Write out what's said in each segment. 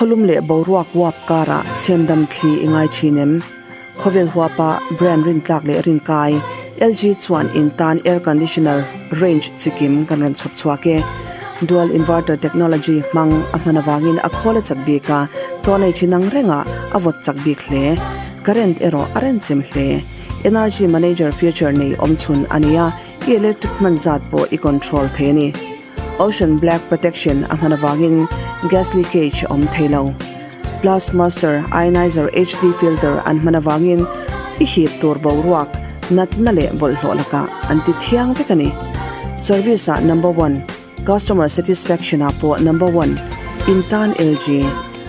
Khawlum leh boruak uap karah chhemdam thli i ngai thin em? Khawvel huapa brand rintlak leh rinkai, LG chuan in tan air conditioner range chikim kan rawn chhawp chhuak e. Dual inverter technology hmang a hman avangin a khawl a chak bik a, tawhnei thin ang rengah a vawt chak bik hle. Current erawh a renchem hle. Energy manager feature nei awmchhun a ni a, i electric hman zat pawh i control thei a ni. Ocean Black Protection a hman avangin gas leakage a awm thei lo. Plus Master Ionizer HD filter an hman avangin i hip tur boruak, natna leh bawlhhlawh lakah an ti thiang vek a ni. Service ah number one, customer satisfaction ah pawh number one, in tan LG,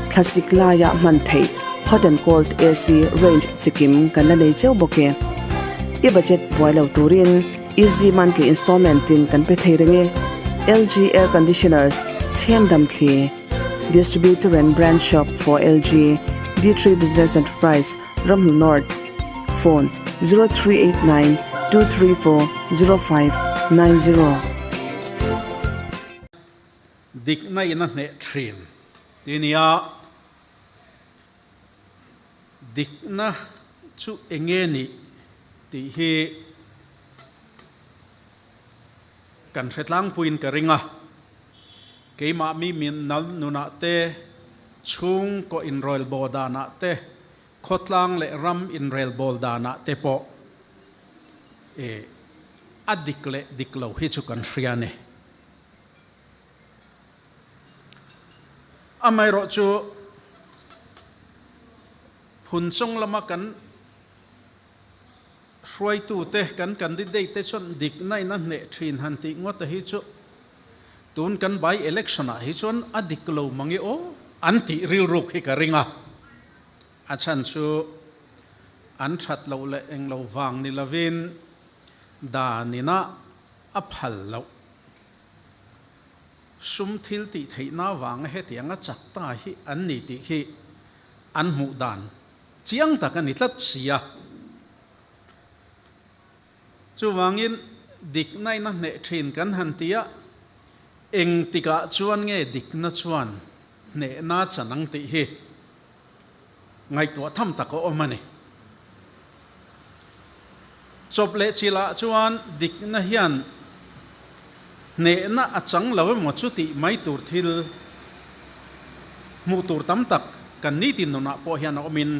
thlasik laia hman theih hot and cold AC range chikim kan la nei cheu bawk e. I budget buai lo turin. Easy monthly installment in kan pe thei reng e. LG Air Conditioners, Chhemdam Thli, Distributor and Branch Shop for LG, D3 Business Enterprise, Ramhnu North, Phone, 0389 234 0590. Dikna in a hneh thin ti nia. Dikna chu enge nih tih hi kan hre tlangpuiin ka ring a. Keimah mi min nal nunah te, chhungkaw inrelbawl danah te, khawtlang leh ram inrelbawl danah te pawh e a dik leh dik lo hi chu kan hria a ni. Amaherawhchu, phun chung lama kan hruaitute, kan candidate te chuan dikna in a hneh thin han tih ngawt a hi chu tun kan by election ah hi chuan a dik lo mang i aw an tih rilruk hi ka ring a. A chhan chu an that loh leh englo vang ni lovin dan ina a phal loh. Sum thil tih theihna avanga hetianga chak ta hi an ni tih hi an hmuh dan chiang tak a ni tlat si a. Chuvangin dikna in a hneh thin kan han ti a, engtikah chuan nge dikna chuan hnehna chan ang tih hi ngaihtuah tham tak a awm a ni. Chawp leh chilah chuan dikna hian hnehna a chang lo emaw chu tih mai tur thil hmuh tur tam tak kan nitin nunah pawh hian a awmin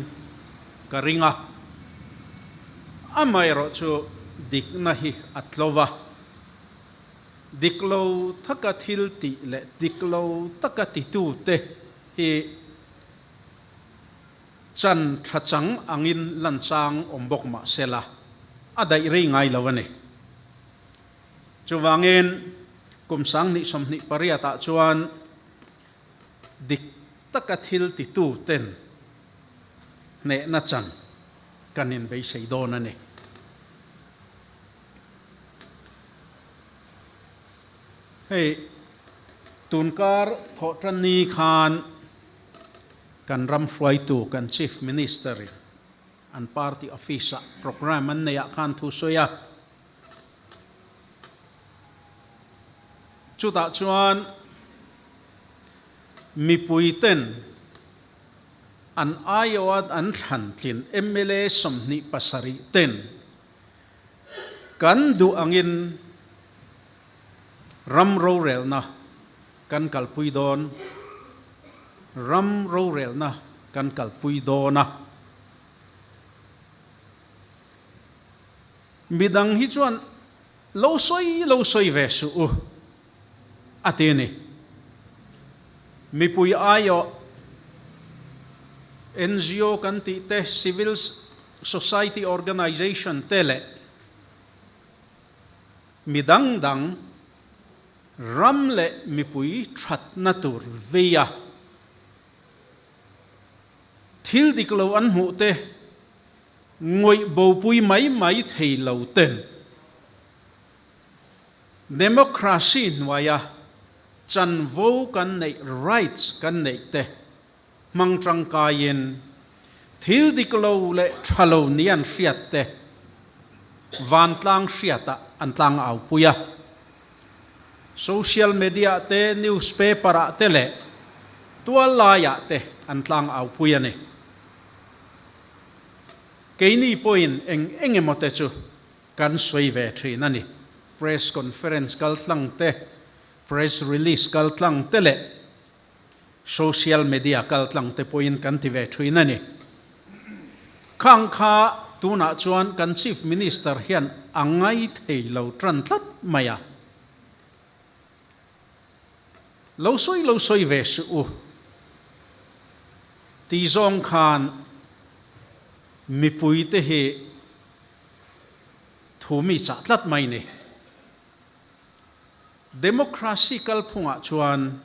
ka ring a. Amaherawhchu dikna hi a tlo va, dik lo taka thil tih leh dik lo taka titute hi Chan tha chang angin lan chang awm bawk mah se la, a daih rei ngai lo a ni. Chuvangin kum 2028 ah chuan dik taka thil titu ten hnehna chan kan inbeisei dawn a ni. Hei tunkar thawhtanni khan Kan ram hruaitu kan Chief Minister in an party office ah programme an neih ah khan thu sawi a. Chutah chuan mipui ten an aiawh an thlan tlin mla 27 ten kan duh angin ram rorelna kan kalpui dawn, ram rorelna kan kalpui dawn a. Midang hi chuan lo sawi lo sawi ve suh u a ti a ni. Mipui aiawh NGO kan tih te, civil society organization te leh mi dang dang Ram leh mipui thatna tur vei a, thil dik lo an hmuh te ngawih bopui mai mai thei lo ten democracy hnuaia chanvo kan neih rights kan neih te hmang tangkaiin thil dik lo leh tha lo ni an hriat te vantlang hriatah an tlang aupui a. Social media te, newspaper ah te leh Tual laiah te an tlang au pui a ni. Keini pawhin eng eng emaw te chu kan sawi ve thin a ni. Press conference kal tlang te, press release kal tlang te leh social media kal tlang te pawhin kan ti ve thin a ni. Khang kha tunah chuan kan Chief Minister hian a ngai thei lo tan tlat mai a. Lo sawi lo sawi ve suh u ti zawng khan mipui te hi thu mi chah tlat mai ni. Democracy kalphungah chuan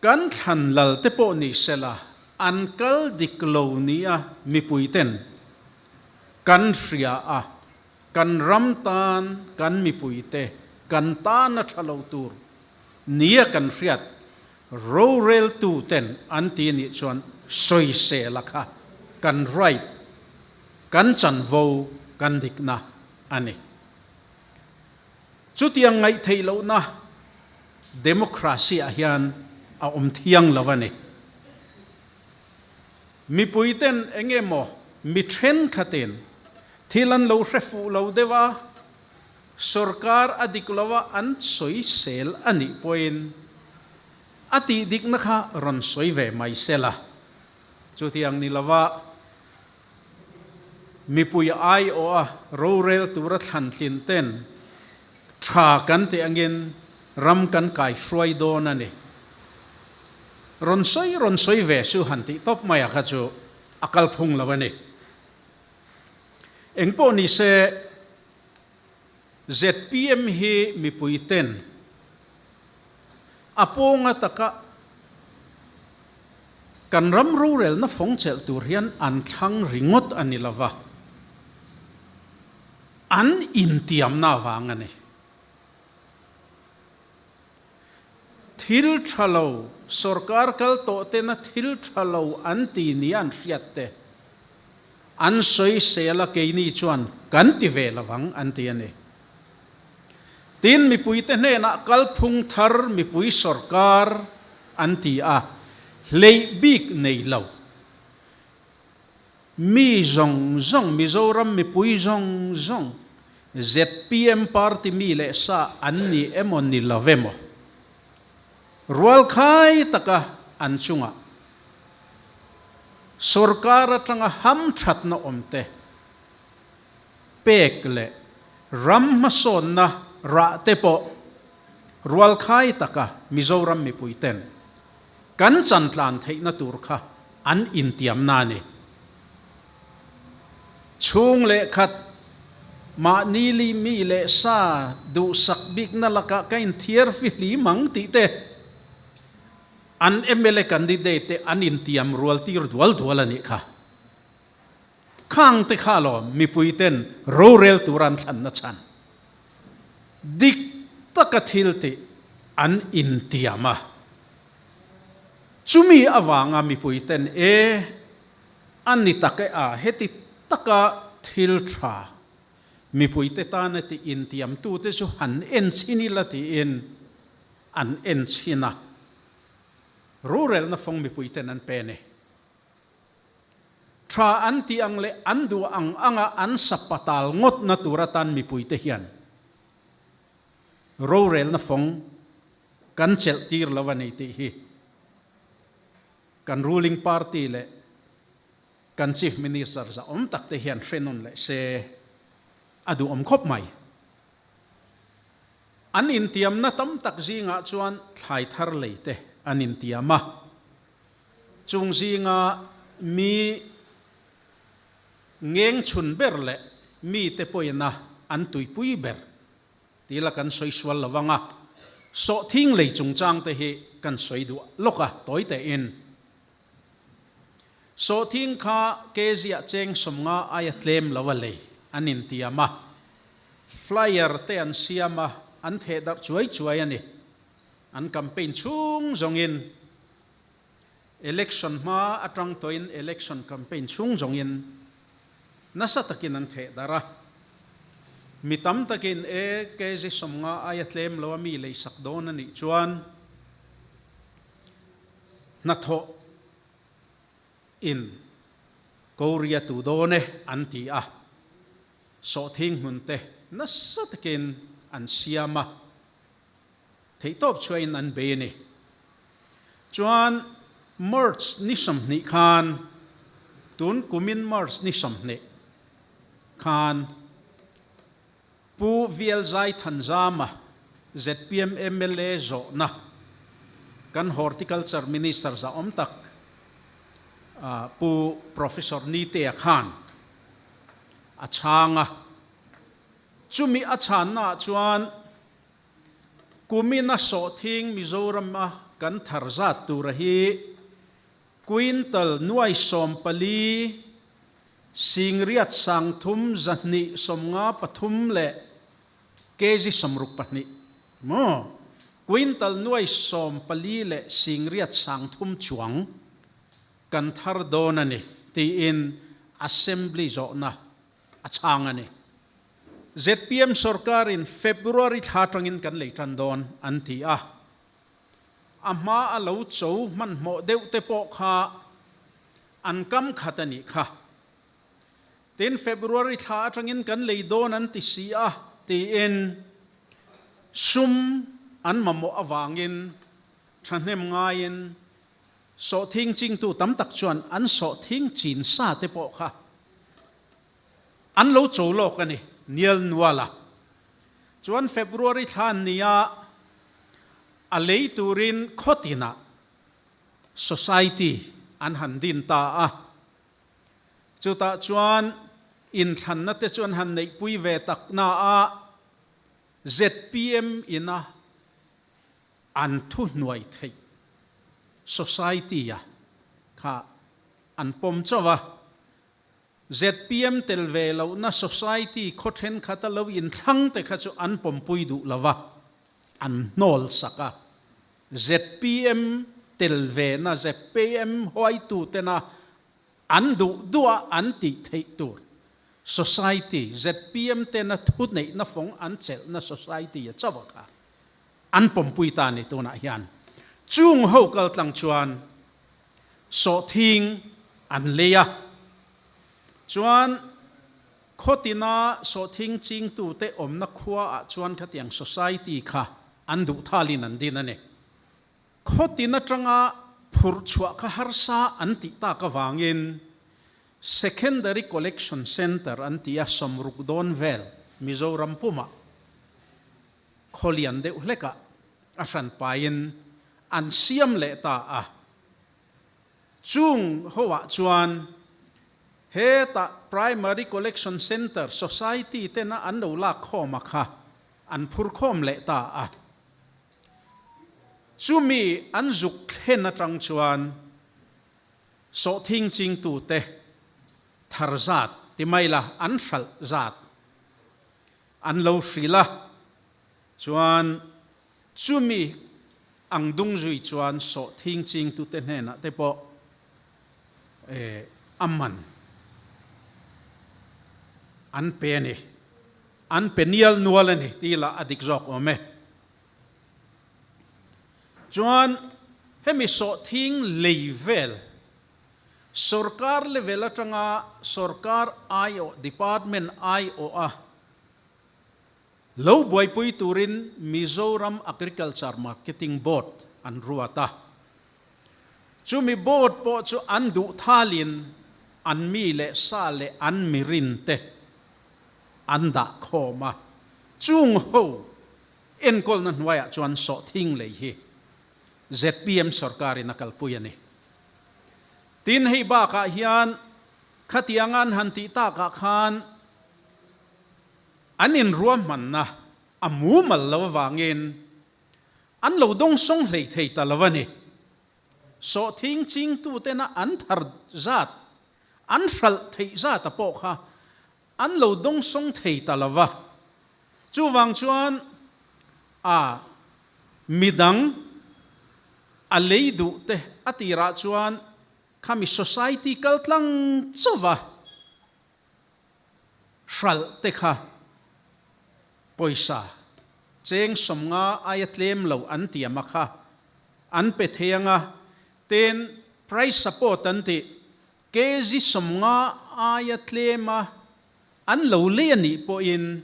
kan thlan lal te pawh ni sela an kal dik lo nia mipui ten kan hria a, kan ram tan kan mipui te kan tan a tha lo tur nia kan hriat roreltu ten an ti nih chuan sawisel a kha kan right kan chanvo kan dikna a ni. Chutiang ngaih theih lohna democracy ah hian a awm thiang lo a ni. Mipui ten eng emaw mi thenkhatin thil an lo hre fuh lo deuh a, sorkar a dik lo a an sawisel a nih pawhin a tih dikna kha rawn sawi ve mai sela. Chutiang ni lova Mipui aiawha rorel tura thlantlin ten tha kan tih angin ram kan kaihruai dawn a ni. Rawn sawi rawn sawi ve su han tih tawp mai a kha chu a kalphung lo a ni. Engpawh ni se zpm hi mipui ten a pawnga taka kan ram rorelna fawng chelh tur hian an thlang ringawt a ni lova, an intiamna avang a ni. Thil tha lo, sorkar kal tawh tena thil tha lo an ti nia an hriat te, an sawisel a keini chuan kan ti ve lovang an ti a ni. Tin, mipuite hnenah kalphung thar mipui sorkar an ti a, hleih bik nei lo. Mi zawng zawng, Mizoram mipui zawng zawng, zpm party mi leh sa an ni emaw ni lo emaw, rualkhai taka an chungah sorkar atanga hamthatna awmte pek leh ram hmasawnna rah te pawh rualkhai taka Mizoram mipuiten kan chantlan theihna tur kha an intiamna a ni. Chhung leh khat mahni li mi leh sa duhsak bikna lakah ka inthiar fihlim ang tih te an mla candidate te an intiam rual tir dual dual a nih kha. Khang te kha alawm mipui ten rorel tur an thlanna chhan. Dik taka thil tih an intiam a. Chumi avanga mipui ten e a ni tak e a heti taka thil tha mipui te tana tih intiam tute chu han en chhin ila tiin an en chhin a. Rorelna fawng mipui ten an pe ni. Tha an tih ang leh an duh ang anga an sapatal ngawtna tur atan mipuite hian rorelna fawng kan chelh tir lo a ni tih hi kan ruling party leh kan Chief Minister zahawm tak te hian hre nawn leh se a duhawm khawp mai. An intiamna tam tak zingah chuan thlai thar lei te an intiam a. Chung zinga mi ngeng chhun ber leh mite pawina an tuipui ber ti la kan sawi sual lo ang a, sawhthing lei chungchang te hi kan sawi duah lawk a, tawi tein. Sawhthing kha kg-ah cheng sawmnga aia tlem lo a lei an intiam a, flyer te an siam a, an theh darh chuai chuai a ni. An campaign chhung zawngin Election hma atang tawhin election campaign chhung zawngin nasa takin an theh darh a. Mi tam takin e kg 50 aia tlem lo a mi leisak dawn a nih chuan. Hnathawh in Korea tu dawn e an ti a, sawhthing hmun te nasa takin an siam a, theihtawp chhuahin an bei a ni. Chuan March ni 20 khan, tun kumin March ni 20 khan Pu VL Thanzama, zpm mla zawhna kan Horticulture Minister zahawm tak Pu Professor Nitea khan a chhang a. Chumi a chhannaah chuan kumina sawhthing Mizorama kan thar zat tura hi Quintal nuai 14, 800 3, 253 leh kg 62 maw? Quintal nuai 14 leh 800 chuang kan thar dawn a ni tiin Assembly zawhna a chhang a ni. Zpm sorkarin February thla atangin kan lei tan dawn an ti a. A hma a lo cho hmanhmawh deuh te pawh kha an kam khat a nih kha. Tin, February thla atangin kan lei dawn an ti si a, tiin sum an mamawh avangin thahnem ngaiin sawhthing chingtu tam tak chuan an sawhthing chin sa te pawh kha an lo cho lawk a ni, Nial Nuala chuan February thla nia a lei turin khawtinah society an han din ta a. Chutah chuan inthlanna te chu an han neihpui ve tak na a, zpm ina an thuhnuai theih society-a kha an pawm chauh a. Zpm tel ve lohna society khaw thenkhat a lo inthlang te kha chu an pawmpui duh lo va, an hnawl sak a. Zpm tel ve na zpm huaitu tena an duh duh a an tih theih tur society zpm tena thu neihna fawng an chelhna society a chauh a kha an pawmpui ta a ni tunah hian. Chung ho kaltlang chuan Sawhthing an lei a, chuan khawtina sawhthing chingtute awmna khuaah chuan khatiang society kha an duh thalin an din a ni. Khawtin atanga phurh chhuah kha harsa an tih tak avangin Secondary Collection Centre an ti a, 60 dawn vel Mizoram pumah khaw lian deuh hlekah a hran paiin an siam leh ta a. Chung hoah chuan hetah Primary Collection Centre Society tena an lo lak khawm a kha an phur khawm leh ta a. Chumi an zuk thlen atang chuan sawhthing chingtute thar zat ti mai la an hralh zat an lo hrilh a, chuan chumi ang dung zui chuan sawhthing chingtute hnenah te pawh a man an pe a ni, an pe nial nual a ni tih lah a dik zawk awm e. Chuan hemi sawhthing lei vel Sorkar level atanga sorkar aiawh department aiawha lo buaipui turin Mizoram Agriculture Marketing Board an ruat a. Chumi board pawh chu an duh thalin an mi leh sa leh an mirin te an dah khawm a. Chung ho enkawlna hnuaiah chuan sawhthing lei hi zpm sorkarin a kalpui a ni. Tin, hei bakah hian khatianga an han tih takah khan an inruahmanna a mumal lo avangin an lo dawngsawng hlei thei ta lo a ni. Sawhthing chingtutena an thar zat, an hralh theih zata pawh kha an lo dawngsawng thei ta lo va. Chuvang chuan a midang a lei duh te a tirah chuan khami society kal tlang chauh a hralh te kha pawisa cheng 50 aia tlem lo an tiam a kha an pe thei ang a. Tin, price support an tih, kg 50 aia tlema an lo lei a nih pawhin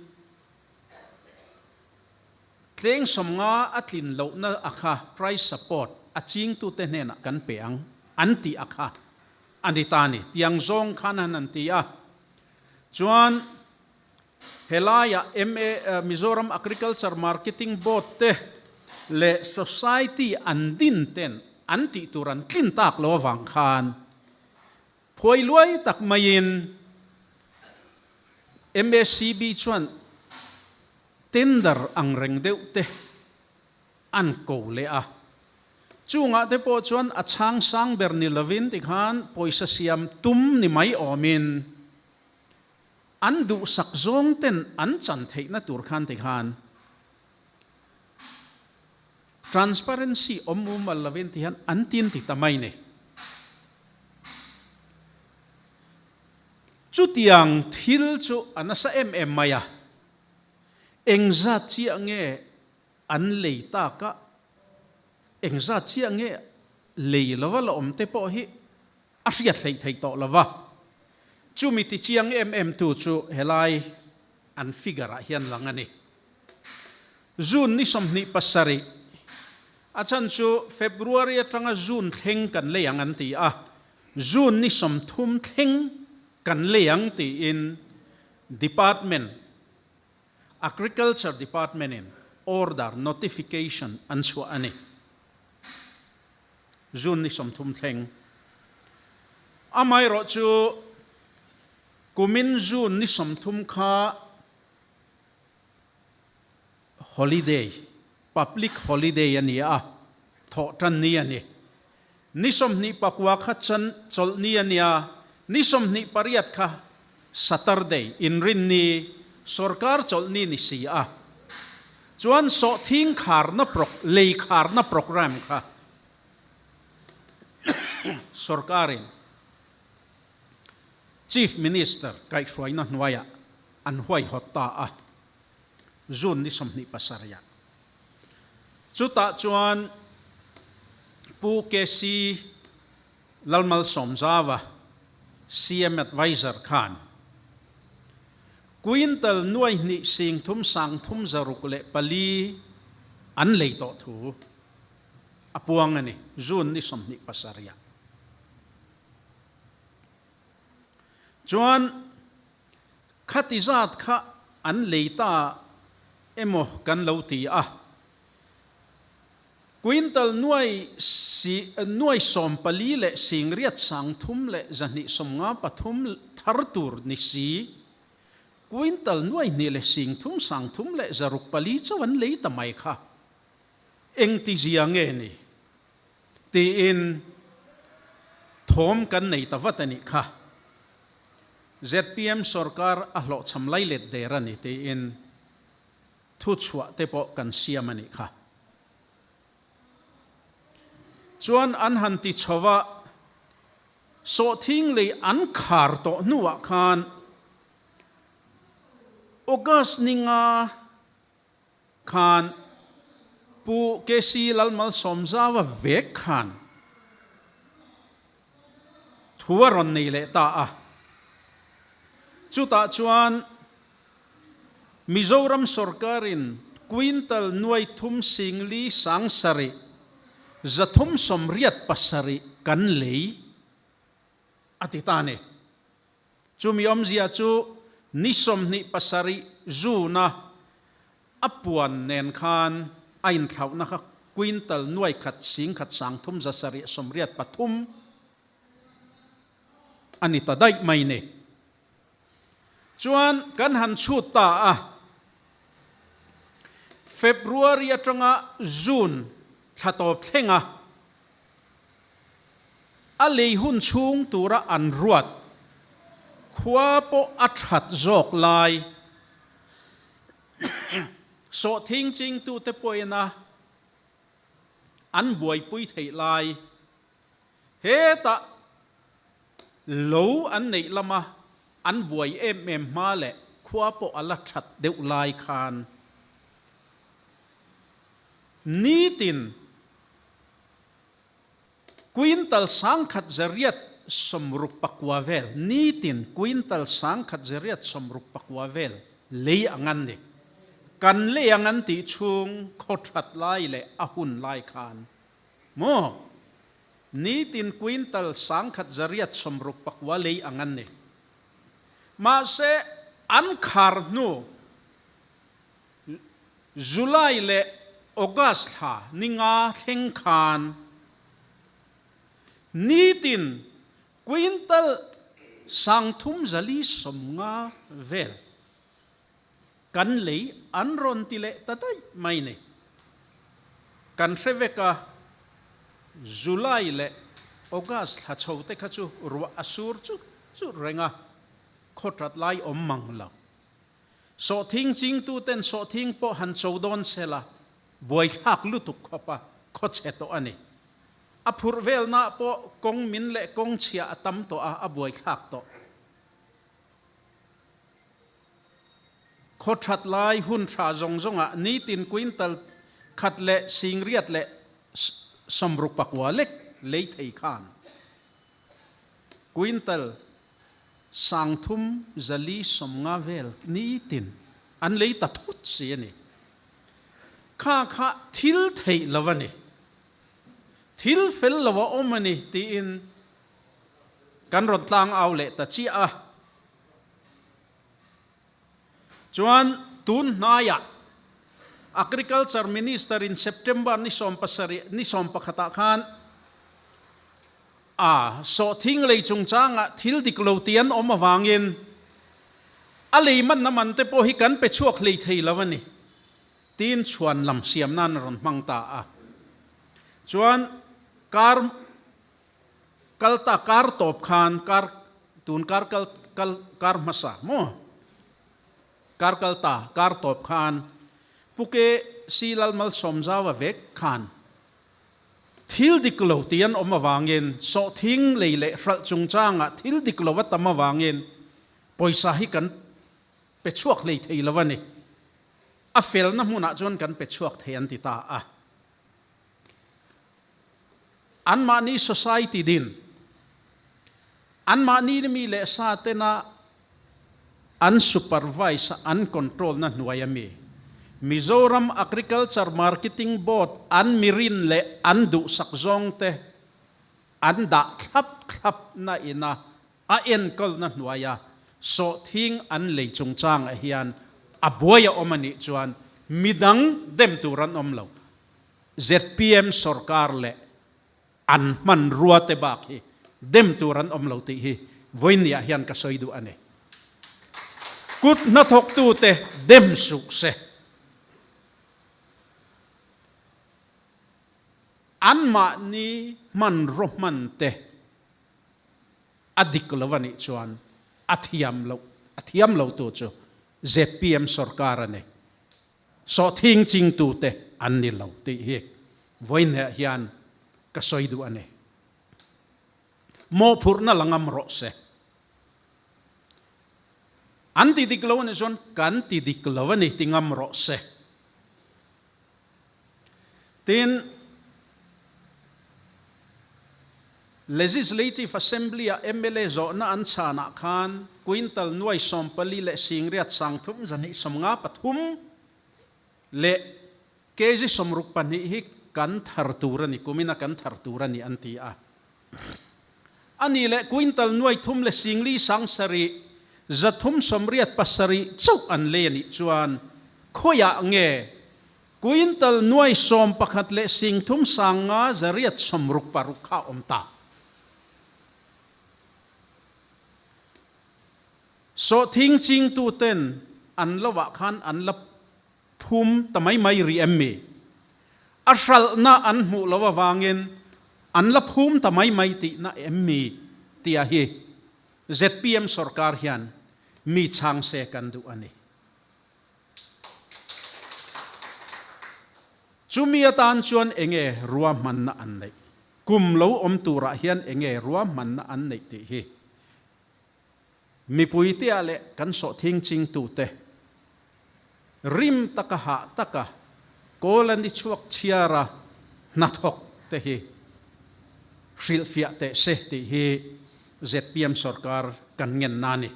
tleng 50 a tlin lohna a kha price support a chingtute hnenah kan pe ang an tih a kha a ni ta a ni. Tiang zawng khan han an ti a. Chuan Helaiah MA, Mizoram Agriculture Marketing Board te leh Society an din ten an tih tur an tlin tak lo avang khan phuai luai tak maiin MACB chuan tender ang reng deuh te an ko leh a. Chungah te pawh chuan a chhang sang ber ni lovin tikhan pawisa siam tum ni mai awmin An duhsak zawng ten an chan theihna tur khan ti khan transparency awm mumal lovin ti hian an tin ti ta mai ni. Chutiang thil chu a nasa em em mai a, engzat chiah nge an lei tak a, engzat chiah nge lei lova la awm te pawh hi a hriat hleih theih tawh lo va, chumi ti chiang em em tu chu helai an figure ah hian lang a ni. June ni 27, a chhan chu February atanga June thleng kan lei ang an ti a, June ni 30 thleng kan lei ang tiin Department, Agriculture Department in order notification an chhuah a ni. June ni 30 thleng. Amaherawh chu kumin June ni 30 kha holiday, public holiday a ni a, thawh tan ni a ni. Ni 29 kha chan chawlh ni a ni a, ni 28 kha Saturday, Inrinni, sorkar chawlh ni ni si a. Chuan sawhthing kharna prog, lei kharna program kha sorkarin Chief Minister kaihhruaina hnuaiah an huaihawt ta a, June ni 27 ah. Chutah chuan Pu KC Lalmalsawmzava, CM Adviser khan quintal nuaihnih singthum sangthum 604 an lei tawh thu a puang a ni, June ni 27 ah. Chuan khati zat kha an lei ta emaw kan lo ti a. Quintal nuai si nuai 14 leh singriat 30 leh 253 thar tur ni si, quintal 2 leh 30 30 leh 604 chauh an lei ta mai kha engti zia nge ni tiin thawm kan nei ta vat a nih kha. Zpm sorkar a hlawhchham lai let der a ni tiin Thuchhuah te pawh kan siam a nih kha. Chuan an han ti chho a, sawhthing lei an khar tawh hnuah khan August ni nga khan Pu KC Lalmalsawmzaua vek khan thu a rawn nei leh ta a. Chutah chuan Mizoram sorkarin quintal nuaithum singli 7000 387 kan lei a ti ta a ni. Chumi awmzia chu ni 27 June-a a puan nen khan a inthlauhna kha quintal nuaikhat singkhat 30 783 a ni ta daih mai ni. Chuan kan han chhut ta a, February atanga June thla tawp thlenga a lei hun chhung tura an ruat khua pawh a that zawk lai sawhthing chingtute pawhin a an buaipui theih lai Hetah lo an neih lama an buai em em hma leh khua pawh a la that deuh lai khan nitin Quintal sangkhat zariat sawmruk pakua vel, nitin quintal sangkhat zariat sawmruk pakua vel lei ang an ni. Kan lei ang an tih chhung khaw that lai leh a hun lai khan maw? Nitin quintal sangkhat zariat sawmruk pakua lei ang an ni. Mahse, an khar hnu July leh August thla ni nga thleng khan nitin quintal sangthum zali sawmnga vel kan lei an rawn ti leh ta daih mai ni. Kan hre vek a, July leh August thla chho te kha chu ruah a sur chut chut reng a, khawtrat lai awm mang lo. Sawhthing chingtuten sawhthing pawh han cho dawn se la, buaithlak lutuk khawp a khawchhe tawh a ni. A phurh velnaah pawh kawng min leh kawng chhia a tam tawh a, a buaithlak tawh. Khaw that lai hun tha zawng zawngah nitin quintal khat leh singriat leh sawmruk pakua lek lei thei khan quintal sangthum zali sawmnga vel nitin an lei ta thut si a ni. Kha kha thil theih lo a ni. Thil fel lo a awm a ni tiin kan rawn tlang au leh ta chiah a. Chuan tun hnaiah Agriculture Minister in September ni sawm pasarih ni sawm pakhatah khan a sawhthing lei chungchangah thil dik lo ti an awm avangin a lei manna man te pawh hi kan pe chhuak hlei thei lo a ni tiin chhuan lam siam nan a rawn hmang ta a. Chuan kar Kal ta kar tawp khan kar tun kar kal kal kar hmasa maw? Kar kal ta kar tawp khan Puke si Lalmalsawmzaua vek khan thil dik lo tih an awm avangin sawhthing lei leh hralh chungchangah thil dik lo a tam avangin pawisa hi kan pe chhuak hlei thei lo a ni. A felna hmunah chuan kan pe chhuak thei an ti ta a. Anmahni society din, anmahni mi leh sa tena an supervise a an control na hnuai a mi, Mizoram Agriculture Marketing Board an mirin leh an duhsak zawng te an dah thlap thlap na ina a enkawl na hnuai a sawhthing an lei chungchang ah hian a buai a awm a nih chuan midang dem tur an awm lo. Zpm sorkar leh an hmanrua te bak hi dem tur an awm lo tih hi vawinia hian ka sawi duh a ni. Kut hnathawktute dem suh se. Anmahni hmanraw hman te a dik lo a nih chuan a thiam loh, a thiam lo tu chu zpm sorkar a ni. Sawhthing chingtute an ni lo tih hi vawiinah hian ka sawi duh a ni. Mawhphurhna la ngam rawh se. An ti dik lo a nih chuan kan ti dik lo a ni ti ngam rawh se. Tin, Legislative Assembly-a mla zawhna an chhanah khan quintal nuai 44 leh singriat sangthum zahnih 53 leh kg 62 hi kan thar tur a ni, kumina kan thar tur a ni an ti a. A nih leh quintal nuai thum leh singli sangsarih 387 chauh an lei a nih chuan khawiah nge Quintal nuai 11 leh singthum sanga 866 kha a awm ta. Sawhthing chingtuten an lo ah khan an la phum ta mai mai rih em mi? A hralhna an hmuh lo avangin an la phum ta mai mai tihna em mi? Tia hi zpm sorkar hian mi chhang se kan duh a ni. Chumi atan chuan enge ruahmanna an neih? Kum lo awm turah hian enge ruahmanna an neih tih hi mipuiteah leh kan sawhthing chingtute rim taka hah taka kawl a ni chhuak chhiara hnathawk te hi. hrilhfiah teh se tih hi zpm sorkar kan ngenna a ni.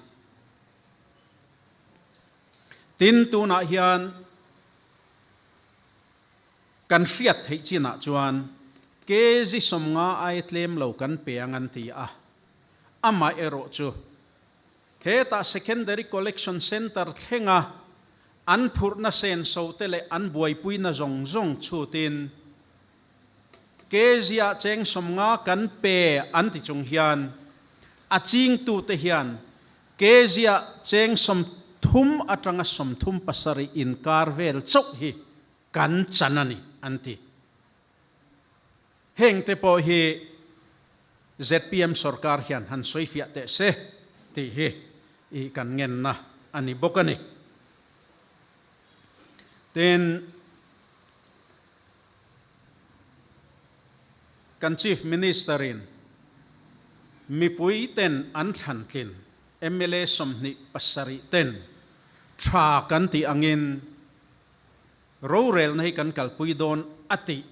Tin, tunah hian kan hriat theih chinah chuan kg 50 ai tlem lo kan pe ang an ti a, amaherawh chu hetah Secondary Collection Centre thlenga an phurhna senso te leh an buaipuina zawng zawng chhutin kg-ah cheng 50 kan pe an ti chung hian a chingtute hian kg-ah cheng 30 atanga 37 inkar vel chauh hi kan chan a ni an ti. Hengte pawh hi zpm sorkar hian han sawifiah teh se tih hi i kan ngenna a ni bawk a ni. Tin, kan Chief Minister in mipui ten an thlan tlin mla 27 ten tha kan tih angin Rorelna hi kan kalpui dawn a tih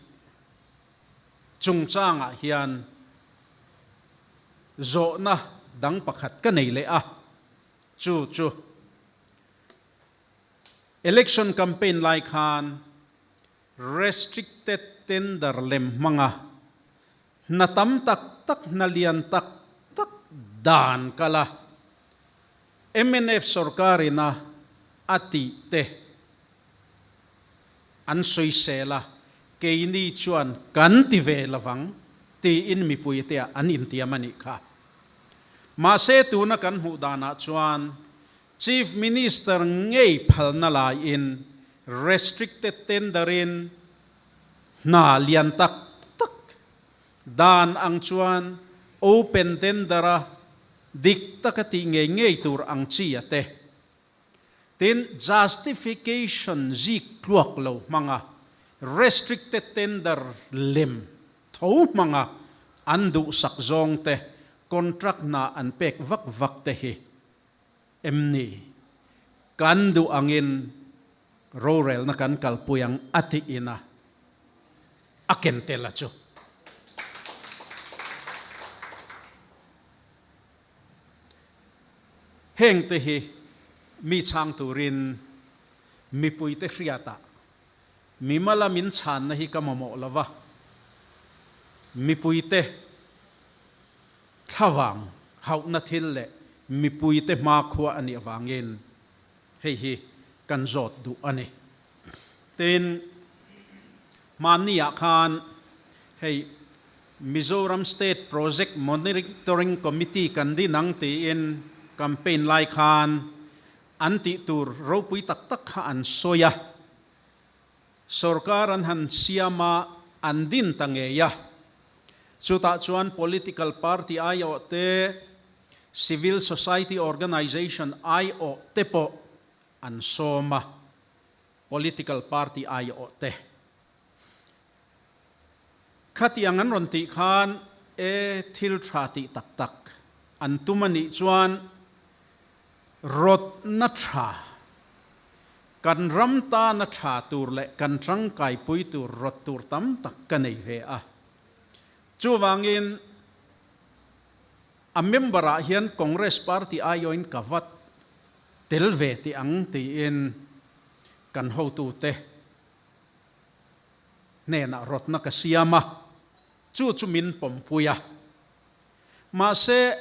chungchangah hian zawhna dang pakhat ka nei leh a, chu chu Election campaign lai khan restricted tender lem hmanga hna tam tak tak, hna lian tak tak dan kal a, mnf sorkarina a tih te an sawisel a, keini chuan kan ti ve lovang tiin mipuite ah an intiam a nih kha. Mahse tuna kan hmuh danah chuan Chief Minister ngei phalna laiin restricted tender in hna lian tak tak dan ang chuan open tender a dik taka tih ngei ngei tur ang chi a te. Tin, justification zik tluak lo hmanga restricted tender lem tho hmanga an duhsak zawng te contract hna an pek vak vak te hi em ni? Kan duh angin rorelna kan kalpui ang a tih ina a ken tel a chu. Hengte hi mi chhang turin mipuite hriatah mimala min chhanna hi ka mamawh lo va, mipuite thlavang hauhna thil leh mipuite hmakhua a nih avangin hei hi kan zawt duh a ni. Tin, hmanniah khan hei Mizoram State Project Monitoring Committee kan din ang tiin campaign lai khan an tih tur ropui tak tak kha an sawi a, sorkar an han siam a, an din ta ngei a. Chutah chuan political party aiawh te, civil society organisation aiawh te pawh an sawm a, political party aiawh te. Khatiang an rawn tih khan e thil tha tih tak tak an tum a nih chuan rawtna tha, kan ram tana tha tur leh kan tangkaipui tur rawt tur tam tak ka nei ve a. Chuvangin a member ah hian Congress party aiawhin ka vat tel ve tih ang tiin kan hotute hnenah rawtna ka siam a, chu chu min pawmpui a. Mahse,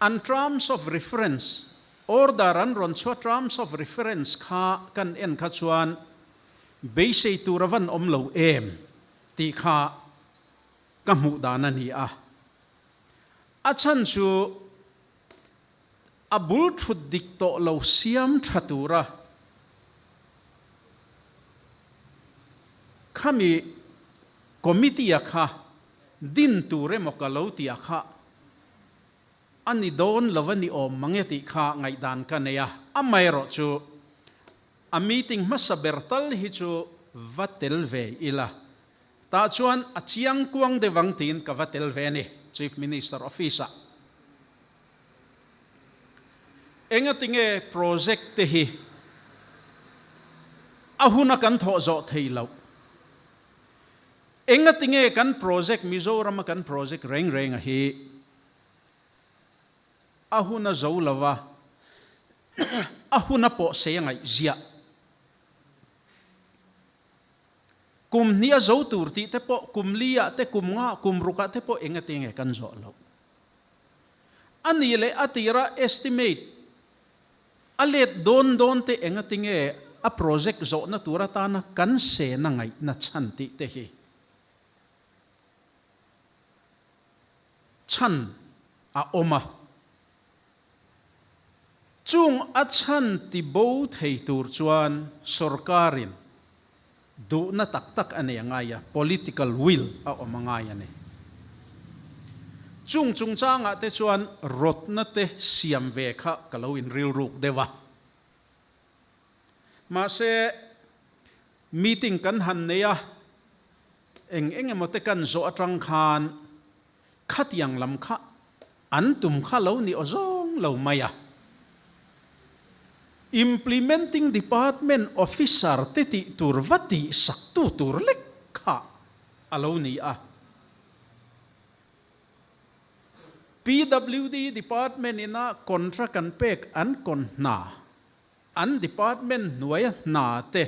an terms of reference, order an rawn chhuah terms of reference kha kan en kha chuan beisei tur a van awm lo em tih kha ka hmuh dan a ni a. A chhan chu A bul thut dik tawh lo siam tha tura khami committee-a kha din tur emaw ka lo tih a kha a ni dawn lo a ni awm mang e tih kha ngaihdan ka nei a, amaherawh chu a meeting hmasa ber tal hi chu va tel ve ila tah chuan a chiangkuang deuh ang tiin ka va tel ve a ni Chief Minister office-ah. Engatinge project te hi a huna kan thawh zawh thei loh? Engatinge kan project Mizorama kan project reng renga hi a hun a zo lova, a hun a pawh sei a ngaih ziah. Kum hnih a zo tur tih te pawh kum li ah te, kum nga, kum ruk ah te pawh engatinge kan zawh loh. A nih leh a tira estimate a let dawn dawn te engatinge a project zawhna tur atana kan sena ngaihna chhan tih te hi chhan a awm a. Chung a chhan ti bo thei tur chuan sorkarin duhna tak tak a nei a ngai a, political will a awm a ngai a ni. Chung chungchangah te chuan rawtna te siam ve kha ka lo inrilruk deuh a. Mahse, meeting kan han nei a, eng eng emaw te kan zawh atang khan Khatiang lam kha an tum kha lo ni aw zawng lo mai a. Implementing Department Officer te tih tur va tih sak tu tur lek kha a lo ni a. PWD Department ina contract an pek an kawn hna, an department hnuaia hna te,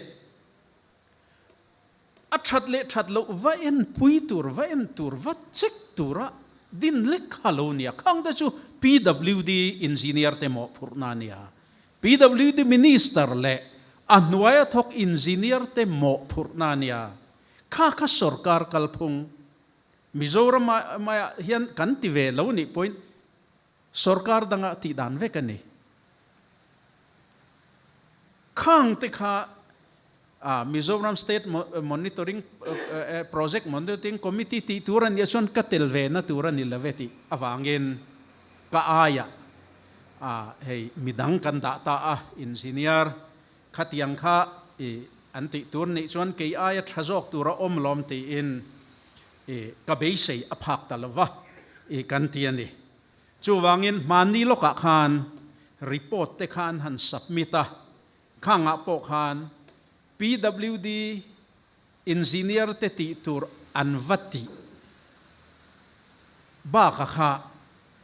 A that leh that loh va en pui tur, va en tur, va check tura din lek kha lo nia. Khang te chu PWD engineer te mawhphurhna a nia. PWD minister leh a hnuaia thawk engineer te mawhphurhna a nia. Kha kha sorkar kalphung Mizoram maiah hian kan ti ve lo nih pawhin sorkar dangah tih dan vek a ni. Khang te kha Mizoram State Monitoring Project Monitoring Committee tih tur a nih chuan ka tel ve na tur a ni lo ve tih avangin ka aiah hei midang kan dah ta a, engineer khatiang kha an tih tur nih chuan kei aia tha zawk tur a awm lawm tiin ka beisei a phak ta lo va kan ti a ni. Chuvangin hmanni lawkah khan report te kha an han submit a, khangah pawh khan PWD engineer te tih tur an va tih baka kha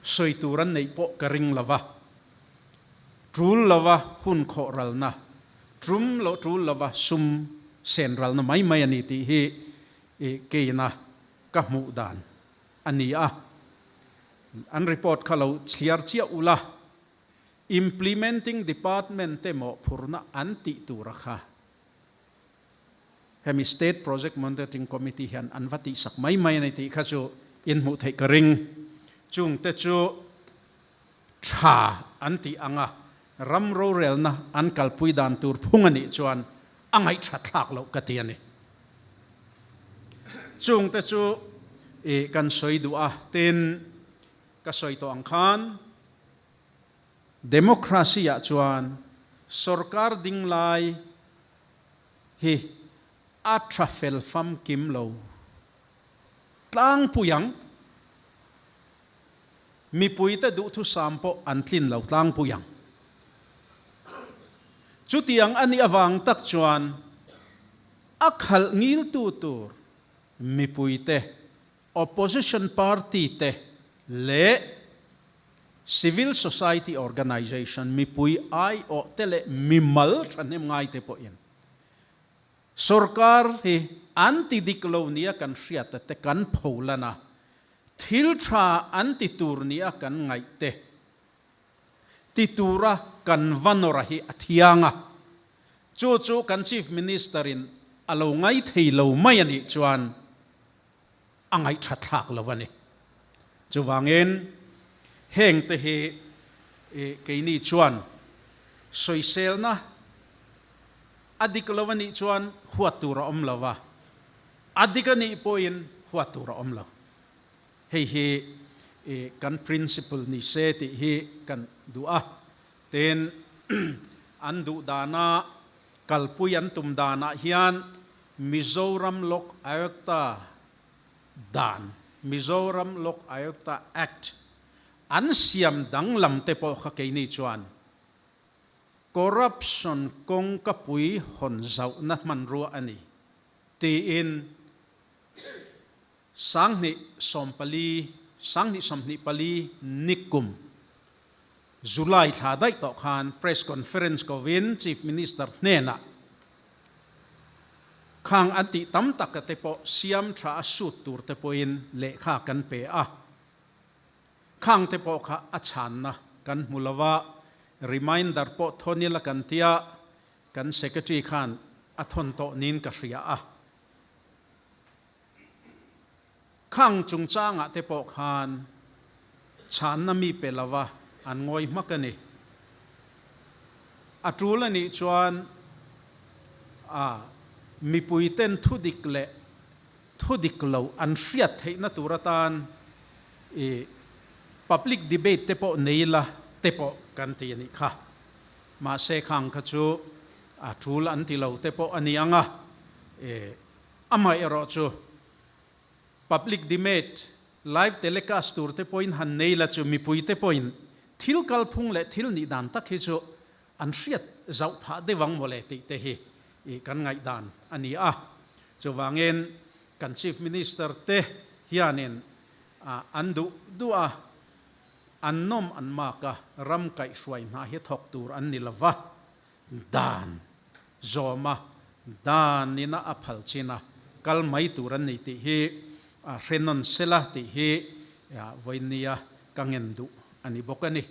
sawi tur an neih pawh ka ring lo va, tul lova hun khawh ralna, tum lo tul lova sum sen ralna mai mai a ni tih hi keina ka hmuh dan a ni a. An report kha lo chhiar chiah ula, Implementing Department te mawhphurhna an tih tura kha hemi State Project Monitoring Committee hian an va tihsak mai mai a ni tih kha chu in hmuh theih ka ring. Chungte chu tha an tih anga ram rorelna an kalpui dan tur phung a nih chuan a ngaihtha thlak loh ka ti a ni. Chungte chu i kan sawi duh a, tin ka sawi tawh ang khan Democracy ah chuan sorkar ding lai hi a tha fel famkim lo tlangpui ang. Mipuite duhthusam pawh an tlin lo tlangpui ang. Chutiang a nih avang tak chuan a khalh ngiltu tur mipuite, opposition party te leh civil society organisation mipui aiawh te leh mimal thahnem ngaite pawhin sorkar hi an ti dik lo nia kan hriat te kan pholan a, Thil tha an ti tur nia kan ngaih te ti tura kan va nawr a hi a thiang a, chu chu kan Chief Minister in a lo ngai thei lo mai a nih chuan a ngaihtha thlak lo a ni. Chuvangin heng te hi keini chuan sawiselna a dik lo a nih chuan huat tur a awm lo a, A dik a nih pawhin huat tur a awm lo. Hei hi kan principle ni se tih hi kan duh a. Tin, an duh dana kalpui an tum danah hian Mizoram Lok Ayukta dan, Mizoram Lok Ayukta Act, an siam danglam te pawh kha keini chuan corruption kawngkapui hawn zauhna hmanrua a ni. Tiin 2014, 2024 nikum July thla daih tawh khan press conference kovin Chief Minister hnenah khang an tih tam taka te pawh siam tha a sut tur te pawhin lehkha kan pe a. Khang te pawh kha a chhanna kan hmu lo a, reminder pawh thawn ila kan tia, kan Secretary khan a thawn tawh niin ka hria a. Khang chungchangah te pawh khan chhanna mi pe lo a, an ngawi hmak a ni. A tul a nih chuan a mipuiten thudik leh thudik lo an hriat theihna tur atan i public debate te pawh nei la te pawh kan ti a nih kha. Mahse khang kha chu a tul an ti lo te pawh a ni ang a, e Amaherawh chu public debate, live telecast tur te pawhin han nei la chu mipui te pawhin thil kalphung leh thil nih dan tak hi chu an hriat zauh phah deuh ang mawle tih te hi kan ngaihdan a ni a. Chuvangin kan Chief Minister te hianin an duh duh a, an nawm an mak a, ram kaihhruai hna hi thawk tur an ni lova, Dan zawma dan ina a phal chin a, kal mai tur an ni tih hi hre nawn sela tih hi vawinia ka ngen duh a ni bawk a ni.